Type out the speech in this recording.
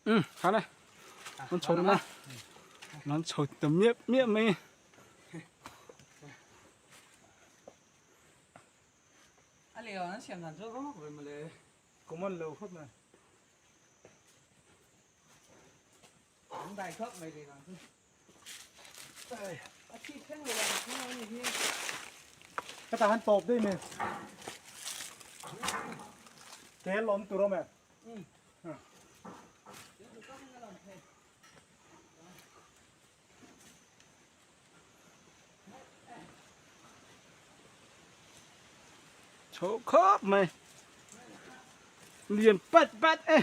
Ừ, khá này. Nó chầu nó. Nó chầu tầm miếp miếp mày. A leo an siam dan chu a va mak ve mawle. Common lo khawp mai. An dai khawp mai leh dan chu. A chhip thleng lo ang chu a ni hi. Ka ta han tawp daih mai. Ke lawm tur awm em? Chho khawp mai. Lian pat pat e.